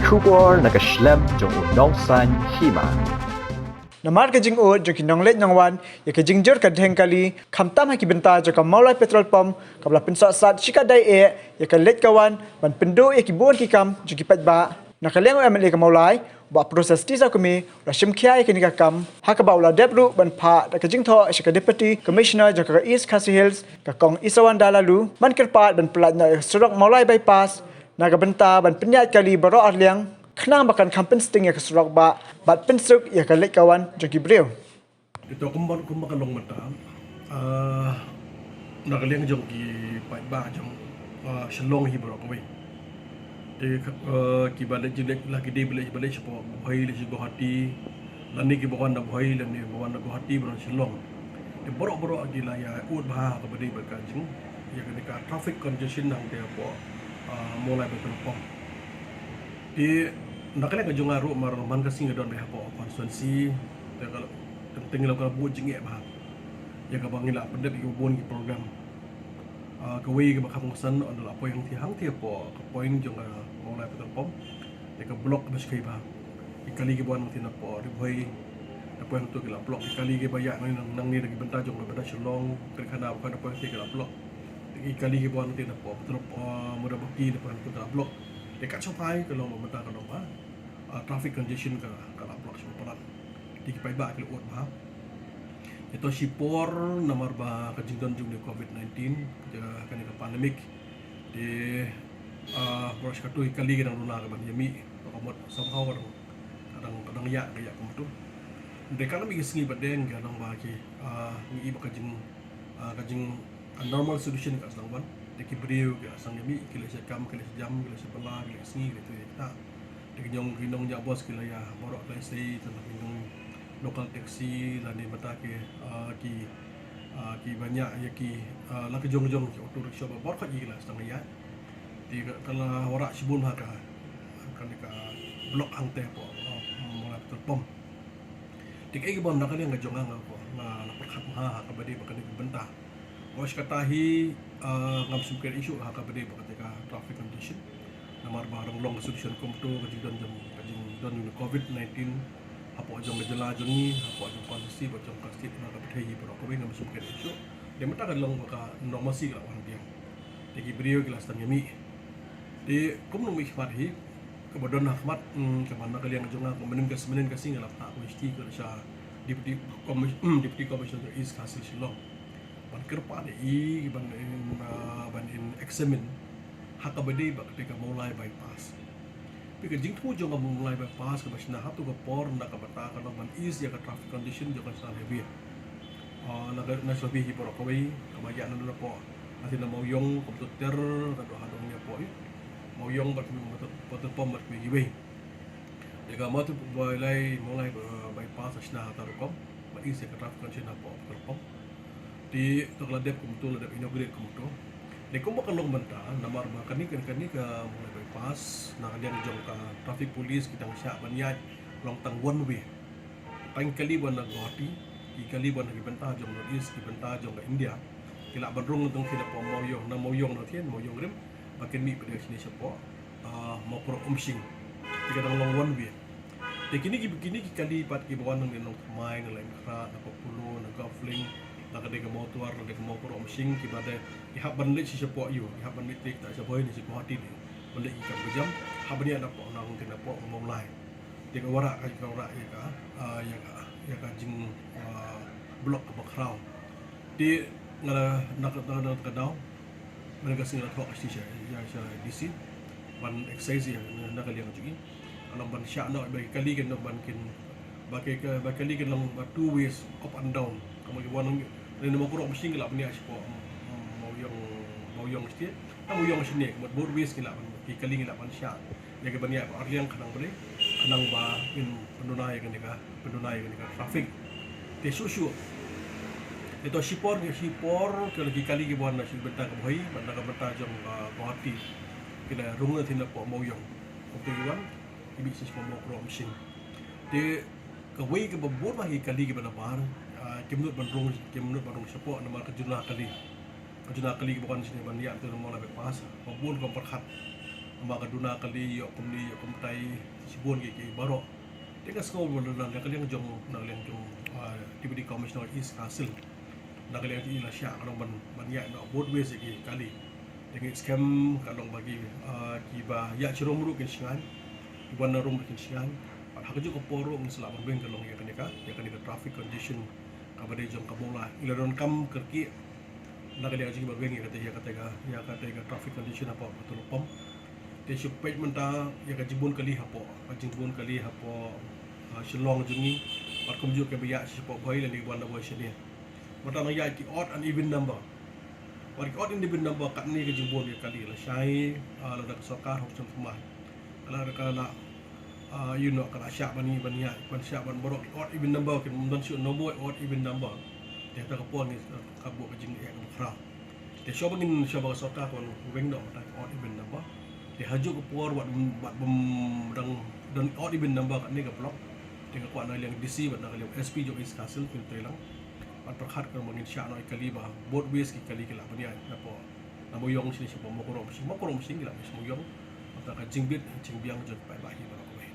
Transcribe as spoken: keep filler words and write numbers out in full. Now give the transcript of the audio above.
Khubor na ka shlem jong u nongsan hima. Namar ka jingud jong ki nongleit nongwan ïa ka jingjur ka dheng kali, khamtam ha ki bynta jong ka Mawlai Petrol Pump, kaba la pynsohsat shikatdei eh ïa ka leit ka wan ban pynduh ïa ki bun ki kam jong ki paidbah. Na ka liang u M L A ka Mawlai, Bah Proses T J Kmie, u la shimkhia ïa kane ka kam ha kaba u la dep ruh ban phah da ka jingthoh sha ka Deputy Commissioner jong ka East Khasi Hills, ka Kong Isawanda Laloo, ban kyrpad ban pyllait noh ïa ka surok Mawlai Bypass na ka bynta ban pynïaid kali baroh arliang, khnang ba kan kham pynsting ïa ka surok bah bad pynsuk ïa ka leit ka wan jong ki briew. Ito kumba, kumba ka long mynta, ah, na ka liang jong ki paidbah jong, ah, Shillong hi baroh kawei. Te, ah, kiba leit jingeh la ki dei ba leit, ba leit shapoh Bhoi, leit sha Guwahati, lane kiba wan na Bhoi, lane ba wan na Guwahati, ba wan Shillong. Te baroh baroh ki la ïa ud bha kaba dei bad ka jing, ïa kane ka traffic congestion hangtei hapoh, ah, Mawlai Petrol Pump. Te na ka liang ka jong nga ruh mar man ka sngi ka don beit hapoh constituency, te ka teng teng la ka bud jingeh bha ïa kaba ngi la pyndep ïa ka bun ki program. Ah, kawei kaba kham kongsan, ynda la poi hangtei hangtei hapoh ka point jong ka Mawlai Petrol Pump, te ka block ba shkai bha. Ki kali kiba wan hangtei napoh Ri Bhoi, na poi hangto ki la block. Ki kali kiba ïaid nangne, nangne na ki bynta jong ka bynta Shillong, Karkhana, ba na poi hangtei ki la block. Ki kali kiba wan hangtei napoh Petrol, ah, Mawdabaki, na poi hangto ki la block. Te ka shongthait ka long ba mynta ka long ba, ah, traffic congestion ka, ka la block shibun palat. Te ki paidbah ki la ud bha. Ito shipor namar ba ka jingdon jong u covid nineteen, ka, kane ka pandemic. Te, ah, baroh shi katta ki kali ki dang duna ka ban ïa mih, ka mut somehow ka dang, ka dang, ka dang ïaid, ka ïaid kumto. Hynrei ka la mih ki sngi ba dang, ka long ba ki, ah, ngi i ba ka jing, ah, ka jing, ah, normal situation ka sdang wan. Te ki briew ki la sdang ïa mih, ki leit sha kam, ki leit sha jam, ki leit sha bylla, ki leit sngi, ki leit tu ïa kita. Te ki nong, ki nong ñiah bos ki la ïa baroh, ki la ïa sei, te ki nong local taxi, lane mynta ki, ah, ki, ah, ki ba ñiah ïa ki, ah, la ki jong jong ki auto rickshaw ba baroh ki la sdang ïa. Te ka, ka la wanrah shibun ha ka, kane ka block hangtei hapoh, ah, Mawlai Petrol Pump. Te kaei kaba na ka liang ka jong nga, nga, nga la pyrkhat bha ha kaba dei bad kane ka bynta. Wat shi katta hi, ah, ngam shim kyrkieh shuh ha kaba dei bad kata ka traffic congestion. Namar ba dang long ka solution kumto, ka jingdon jong, ka jingdon jong covid nineteen hapoh jong ka jylla jong ngi, hapoh jong ka constituency bad jong ka state, na ka pyrthei hi baroh kawei, ngam shim kyrkieh shuh. Te mynta ka long ba ka normalcy ka la wan biang. Te ki briew ki la sdang ïa mih. Te kum nongmihkhmat hi, kaba don ha khmat, mm, kaba na ka liang jong nga, kaba mynnin ka, mynnin ka sngi nga la phah ka shithi ka sha Deputy Commis-, mm, Deputy Commissioner East Khasi Shillong. Ban kyrpad ïa i, ban in, ah, ban in examine ha kaba dei bad kata ka Mawlai bypass. Phi, ka jingthmu jong ka Mawlai bypass kaba shna ha tu ka por na ka bynta ka long ban ease ïa ka traffic congestion jong ka National Highway. Ah, na ka National Highway hi baroh kawei, kaba ïaid na, na pdeng, na Mawïong, kumto ter, ka dei ha dong ïa poi. Mawïong bad, bad, bad pom bad kiwei. Ïa ka Mawlai, Mawlai, ah, bypass shna ha ta rukom, ban ease ïa ka traffic congestion hapoh, hapoh. Te to ka la dep kumto, la dep inaugurate kumto. Te kumba ka long mynta, namar ba kane, kane, kane ka Mawlai bypass, na ka liang jong ka traffic police ki dang shah ban ïaid long tang one way. Tang ki kali ba na Guwahati, ki kali ba na ki bynta jong North East, ki bynta jong ka India. Ki lah ban rung tang ki na pdeng Mawïong, na Mawïong na thied, Mawïong rim, ba kin mih pat da shane shapoh, ah, Mawkroh Umshing. Te ka dang long one way. Te kine ki, kine ki kali pat kiba wan na Nongthymmai, na Laitumkhrah, na Polo, na Golf Link, na ka dei ka Mawtwar, na ka dei ka Mawkroh Umshing, kiba dei, ki hap ban leit sha shapoh ïew, ki hap ban leit te kita sha Bhoi ne sha Guwahati ne. Ban leit ki kam ka jam, hap ban ïaid na pdeng, na ka dei na pdeng Mawlai. Te ka wanrah, ka wanrah ïa ka, ah, ïa ka, ïa ka jing, ah, block kaba khraw. Te nga la, na ka, na ka, na ka daw, mynta ka sngi la thoh ka shithi sha, ïa, sha D C, ban excise ïa, na, na ka liang jong ngi. Ka long ban shah noh, ba ki kali kin long ban kin, ba ki, ba ki kali kin long ba two ways up and down. Ka mut ki wan, lane Mawkroh Umshing ki lah ban ïaid shapoh, mm, mm, Mawïong, Mawïong state. Na Mawïong shane, ka mut both ways ki lah ban, ki kali ki lah ban shah. Ïa ki ban ïaid ba arliang khnang ba dei, khnang ba kin pynduna ïa kane ka, pynduna ïa kane ka traffic. Te shuh shuh. Te to shipor, shipor, ki la ki kali kiba wan na shi bynta ka Bhoi, bad na ka bynta jong ka Guwahati. Ki la rung na thin na pdeng Mawïong. Kumto ki wan, ki mih sha Mawkroh Umshing. Te kawei kaba bun bha ki kali kiba nabar, ah, kim nud ban rung, kim nud ban rung shapoh namar ka juna kali. Ka juna kali kiba wan shane ban ïaid na Mawlai bypass, ba bun kam pyrkhat. Namar ka duna kali ïoh kumne ïoh kumtai shibun ki ki baroh. Te nga sngew ba na ka liang jong, na ka liang jong, ah, Deputy Commissioner East Khasi Hills, na ka liang jong i la shah ka long ban, ban ïaid noh both ways ïa ki kali. Te ngi skhem ka long ba ki, ah, kiba ïaid sharum ruh kin shngaiñ, kiba na rum ruh kin shngaiñ. Bad ha kajuh ka por ruh ngin sa lah ban weng ka long ïa kane ka, ïa kane ka traffic congestion kaba dei jong ka Mawlai. I la donkam kyrkieh na ka liang jong kiba weng ïa kata, ïa kata ka, ïa kata ka traffic congestion hapoh Pathum Lapom. Te shu peit mynta ïa ka jingbun kali hapoh, ka jingbun kali hapoh, ah, Shillong jong ngi. Bad kumjuh kaba ïaid shapoh Bhoi lane wan na Bhoi shane. Mynta nang ïaid ki odd and even number. Bad ki odd and even number katne ka jingbun ïa kali la shai, ah, lada ka sorkar hok jong kumne. Ka la, ka la, ah, you know, ka la shah ban ïa, ban ïa, ban shah ban baroh ki odd even number, kin don shu nombor odd even number. Te ta ka por ngi ka buh ka jingeh kaba khraw. Te shuwa ba ngin, shuwa ba ka sorkar kan weng noh mynta ki odd even number. Te ha kajuh ka por wat, wat bym dang don odd even number katne ka block. Te nga kwah na ka liang D C bad na ka liang S P jong East Khasi Hills kin trei lang ban pyrkhat kan ba ngin shah noh ïa kali ba both ways ki kali ki lah ban ïaid napoh na Mawïong shane shapoh Mawkyrwat, Mawkyrwat shane ki lah ban ïaid sha Mawïong. Mynta ka jingbit jingbiang jong ki paidbah hi baroh kawei.